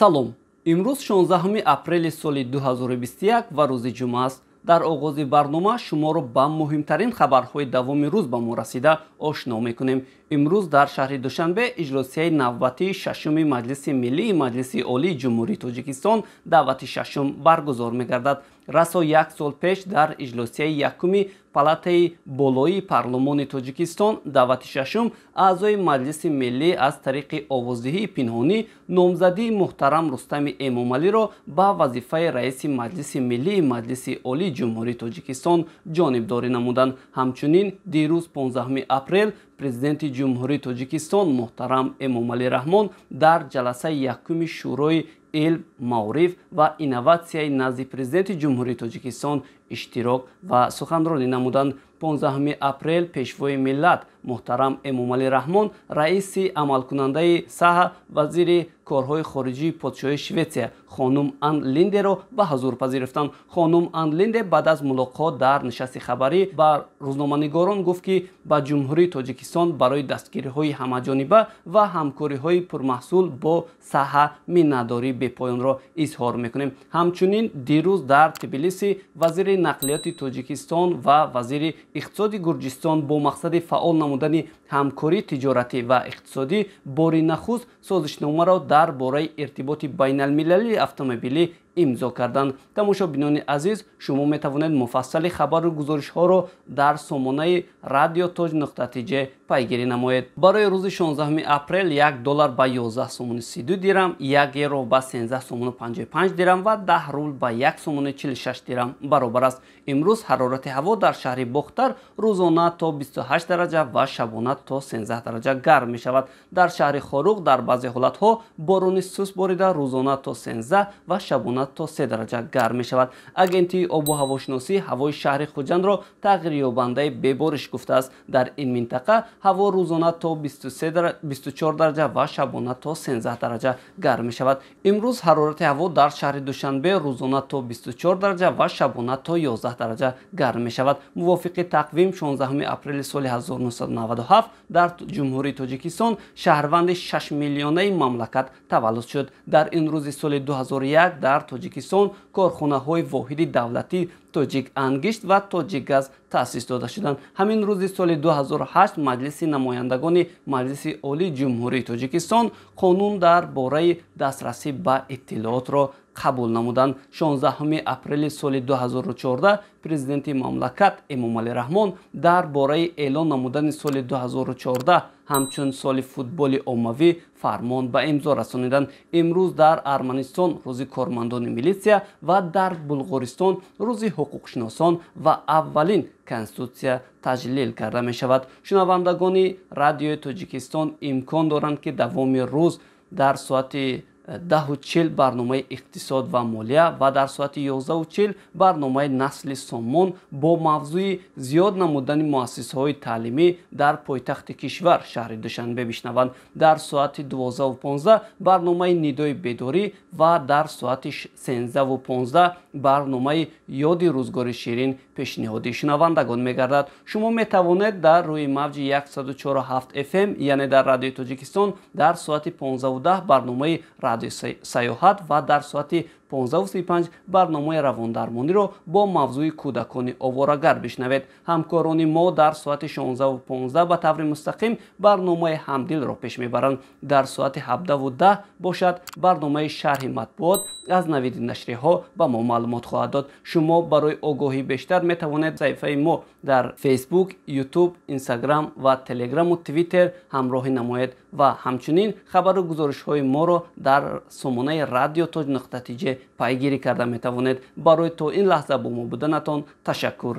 Салом. Имрӯз 16 апрели соли 2021 ва рӯзи ҷумъа аст. Дар оғози барнома шуморо ба муҳимтарин хабарҳои давоми рӯз ба мо расида ошно мекунем. Имрӯз дар шаҳри Душанбе иҷлосияи навбатии шашуми Маҷлиси Миллии Маҷлиси Олии Ҷумҳурии Тоҷикистон даъвати шашум баргузор мегардад. Расо як сол пеш дар иҷлосияи якуми Палатаи болоии Парлумони Тоҷикистон даъвати шашум аъзои Маҷлиси Миллӣ аз тариқи овоздиҳии пинҳонӣ номзадии муҳтарам Рустами Эмомалиро ба вазифаи раиси Маҷлиси Миллии Маҷлиси Олии Ҷумҳурии Тоҷикистон ҷонибдорӣ намуданд. Ҳамчунин дирӯз 15 апрел Президенти Ҷумҳурии Тоҷикистон муҳтарам Эмомалӣ Раҳмон дар ҷаласаи якуми Шӯрои илм, маориф ва инноватсияи назди Президенти Ҷумҳурии Тоҷикистон иштирок ва суханронӣ намуданд. 15 апрел Пешвои миллат муҳтарам Эмомалӣ Раҳмон раиси амалкунандаи САҲА, вазири корҳои хориҷии подшоҳии Шветсия хонум Ан Линдеро ба ҳузур пазируфтанд. Хонум Ан Линде баъд аз мулоқот дар нишасти хабарӣ ба рӯзноманигорон гуфт, ки ба Ҷумҳурии Тоҷикистон барои дастгириҳои ҳамаҷониба ва ҳамкориҳои пурмаҳсул бо САҲА миннатдории бепоёнро изҳор мекунем. Ҳамчунин дирӯз дар Тбилиси вазири нақлиёти Тоҷикистон ва вазири иқтисоди Гурҷистон бо мақсади фаъол намудани ҳамкории тиҷоратӣ ва иқтисодӣ бори нахуст созишномаро дар бораи иртиботи байналмилалии автомобилӣ имзо карданд. Тамошобинони азиз, шумо метавонед муфассали хабару гузоришҳоро дар сомонаи радиотоҷ.тж пайгирӣ намоед. Барои рӯзи 16 апрел 1 доллар ба 11 сомони 32 дирам, 1 евро ба 13 сомону 55 дирам ва 10 рубл ба 1 сомони 46 дирам баробар аст. Имрӯз ҳарорати ҳаво дар шаҳри Бохтар рӯзона то 28 дараҷа ва шабона то 13 дараҷа гарм мешавад. Дар шаҳри Хоруғ дар баъзе ҳолатҳо борони суст борида рӯзона то 13 ва шабона то 3 дараҷа гарм мешавад. Агентии обу ҳавошиносӣ ҳавои шаҳри Хуҷандро тағйирёбандаи бебориш гуфтааст. Дар ин минтақа ҳаво рӯзона то 24 дараҷа ва шабона то 13 дараҷа гарм мешавад. Имрӯз ҳарорати ҳаво дар шаҳри Душанбе рӯзона то 24 дараҷа ва шабона то 11 дараҷа гарм мешавад. Мувофиқи тақвим 16 апрели соли 1997 дар Ҷумҳурии Тоҷикистон шаҳрванди 6 миллионаи мамлакат таваллуд шуд. Дар ин рӯзи соли 2001 дар Тоҷикистон корхонаҳои воҳиди давлатӣ Тоҷик Ангишт ва Тоҷикгаз таъсис дода шуданд. Ҳамин рӯзи соли 2008 Маҷлиси намояндагони Маҷлиси Олии Ҷумҳурии Тоҷикистон қонун дар бораи дастрасӣ ба иттилоотро қабул намуданд. 16 апрели соли 2014 Президенти мамлакат Эмомалӣ Раҳмон дар бораи эълон намудани соли 2014 ҳамчун соли футболи оммавӣ фармон ба имзо расониданд. Имрӯз дар Арманистон рӯзи кормандони милитсия ва дар Булғористон рӯзи ҳуқуқшиносон ва аввалин конститутсия таҷлил карда мешавад. Шунавандагони Радиои Тоҷикистон имкон доранд, ки давоми рӯз дар соати 10:40 барномаи иқтисод ва молия ва дар соати 11:40 барномаи насли сомон бо мавзӯи зиёд намудани муассисаҳои таълимӣ дар пойтахти кишвар шаҳри Душанбе бишнаванд. Дар соати 12:15 барномаи нидои бедорӣ ва дар соати 13:15 барномаи ёди рӯзгори ширин пешниҳоди шунавандагон мегардад. Шумо метавонед дар рӯи мавҷи 104.7 FM, яъне дар Радиои Тоҷикистон дар соати 15:10 барномаи радиои сайёҳат ва дар соати 15:35 барномаи равондармониро бо мавзӯи кӯдакони оворагар бишнавед. Ҳамкорони мо дар соати 16:15 ба таври мустақим барномаи ҳамдилро пеш мебаранд. Дар соати 17:10 бошад барномаи шарҳи матбуот аз навиди нашрияҳо ба мо маълумот хоҳад дод. Шумо барои огоҳии бештар метавонед саҳифаи мо дар Facebook, YouTube, Instagram ва Telegram у Twitter ҳамроҳӣ намоед ва ҳамчунин хабару гузоришҳои моро дар сомонаи радиотоҷ.тж пайгирӣ карда метавонед. Барои то ин лаҳза бо мо буданатон ташаккур.